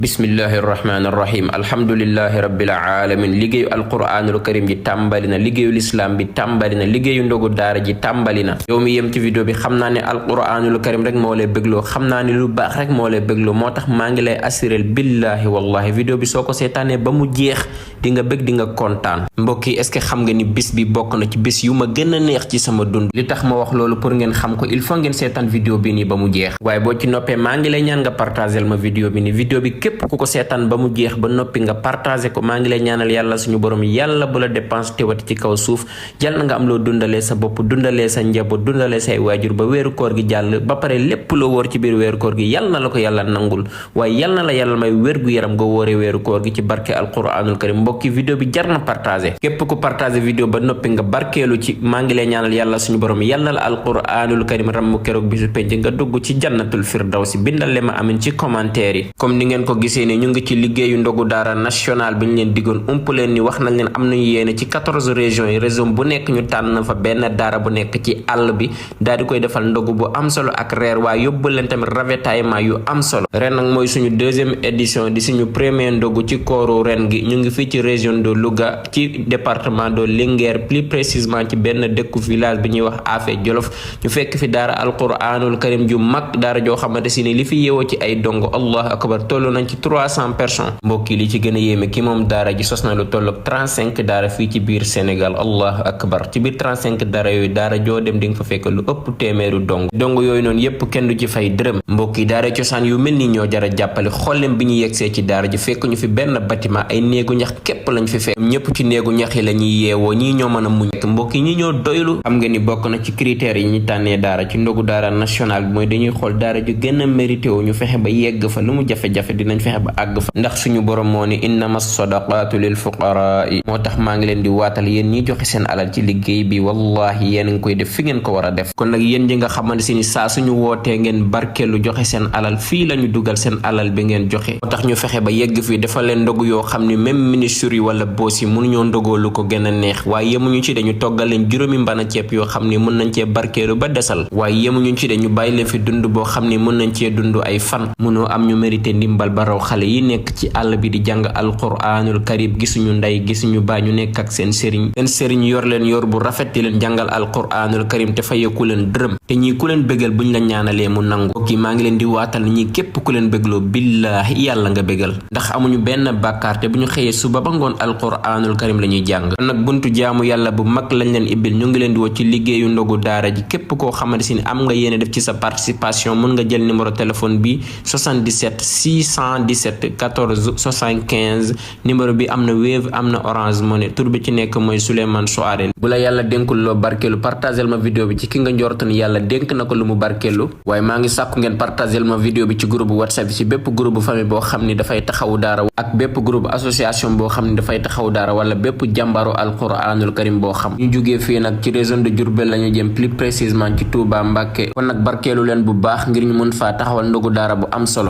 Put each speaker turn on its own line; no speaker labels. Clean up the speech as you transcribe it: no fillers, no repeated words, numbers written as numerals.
bismillahi irrahmani irrahim alhamdulillahi rabbil alamin liggéeyu alquranul karim ji tàmbali na liggéeyu lislaam bi tàmbali na liggéeyu ndogu daara ji tàmbali na yow mi yem ci vidéo bi xam naa ne alquranul karim rek moo lay bégloo xam naa ne lu baax rek moo lay bégloo moo tax maa ngi lay assurel billahi wallahi vidéo bi soo ko seetaanee ba mu jeex di nga bég di nga kontaan mbokk yi est-ce que xam nga ni bis bi bokk na ci bis yu ma gën a neex ci sama dund li tax ma wax loolu pour ngeen xam ko il faut ngeen seetaan vidéo bi nii ba mu jeex waaye boo ci noppee maa ngi lay ñaan nga partagel ma vidéo bi nii vidéo bi képp ku ko seetaan ba mu jeex ba noppi nga partagé ko maa ngi lay ñaanal yàlla suñu borom yàlla bu la dépense teewati ci kaw suuf yàlla nga am loo dundalee sa bopp dundalee sa njaboot dundalee say waajur ba weeru koor gi jàll ba pare lépp loo wóor ci biir weeru koor gi yàlla na la ko yàlla nangul waaye yàlla na la yàlla may wér gu yaram nga wóoree weeru koor gi ci barke alquranul karim mbokki vidéo bi jar na partagé képp ku partagé vidéo ba noppi nga barkeelu ci maa ngi lay ñaanal yàlla suñu borom yàlla la alquranul karim rammu keroog bisu penc nga dugg ci jannatul firdawsi bindal le ma amin ci commentaire yi comme ni ngeen ko gisee ni ñu ngi ci liggéeyu ndogu daara national bi ñu leen diggoon ump leen ni wax nañ leen am nañu yéene ci 14 régions yi région bu nekk ñu tànn fa benn daara bu nekk ci àll bi daal di koy defal ndogu bu am solo ak reer waaye yóbbal leen tamit ravitaillement yu am solo ren nag mooy suñu deuxième édition di suñu premier ndogu ci kooru ren gi ñu ngi fii ci région de Louga ci département de Linguère plus précisément ci benn dëkku village bi ñuy wax Afé Jolof ñu fekk fi daara alquranul karim ju mag daara joo xamante si ni li fi yeewoo ci ay dongo allahu akbar tollu nañ ci 300 personnes mbokki li ci gën a yéeme ki moom daara ji sos na lu tolloog 35 daara fii ci biir Sénégal allahu akbar ci biir 35 daara yooyu daara joo dem di nga fa fekk lu ëpp téeméeru dong yooyu noonu yépp kenn du ci fay dërëm mbokki daara cosaan yu mel ni ñoo jara jàppale xoolem bi ñu yegsee ci daara ji fekk ñu fi benn bâtiment ay néegu ñax képp lañ fi fekk ñëpp ci néegu ñax yi la ñuy yeewoo ñii ñoo mën a muñ mbokki ñi ñoo doylu xam nga ni bokk na ci critères yi ñu tànnee daara ci ndogu daara national bi mooy dañuy xool daara ju gën a mérité wu ñu fexe ba yegg fa lu mu jafe-jafe dinañ fexe ba àgg fa ndax suñu borom moo ni innama sadaqatu lil fuqaraa moo tax maa ngi leen di waatal yéen ñi joxe seen alal ci liggéey bi wallahi yéen a ngi koy def fi ngeen ko war a def kon nag yéen ñi nga xamante si ni saa suñu wootee ngeen barkeelu joxe seen alal fii la ñu dugal seen alal bi ngeen joxe moo tax ñu fexe ba yegg fii dafa leen ndogu yoo xam ni même ministre yi wala boos yi mënuñoo ndogoo lu ko gën a neex waaye yemuñu ci dañu toggal leen juróomi mbana ceeb yoo xam ni mën nañ cee barkeelu ba desal waaye yemuñu ci dañu bàyyi leen fi dund boo xam ni mën nañ cee dund ay fan mënoo am ñu mérité ndimbal ba raw xale yi nekk ci àll bi di jàng alquranul karim gisuñu ndey gisuñu baay ñu nekk ak seen sëriñ yor leen yor bu rafet di leen jàngal alquranul karim te fayeku leen dërëm te ñii ku leen bégal buñ la ñaanalee mu nangu kii maa ngi leen di waatal ñi képp ku leen bégloo billaahi yàlla nga bégal ndax amuñu benn bàkkaar te bu ñu xëyee suba ba ngoon alquranul karim la ñuy jàng kon nag buntu jaamu yàlla bu mag lañ leen ibbil ñu ngi leen di woo ci liggéeyu ndogu daara ji képp koo xamante si ni am nga yéene def ci sa participation mën nga jël numéro téléphone bi 77 617 14 75 numéro bi am na Wave am na Orange Money tur bi ci nekk mooy Souleymane Souaré bu la yàlla dénkul loo barkeelu partagel ma vidéo bi ci ki nga njortu ni yàlla dénk na ko lu mu barkeelu waaye maa ngi sàkku ngeen partagel ma vidéo bi ci groupe WhatsApp bi ci bépp groupe famille boo xam ni dafay taxawu daara ak bépp groupe association boo xam ni dafay taxawu daara wala bépp jàmbaru alquranul karim boo xam ñu jógee fii nag ci région de Diourbel la ñu jëm plus précisément ci Touba Mbacké kon nag barkeelu leen bu baax ngir ñu mën faa taxawal ndogu daara bu am solo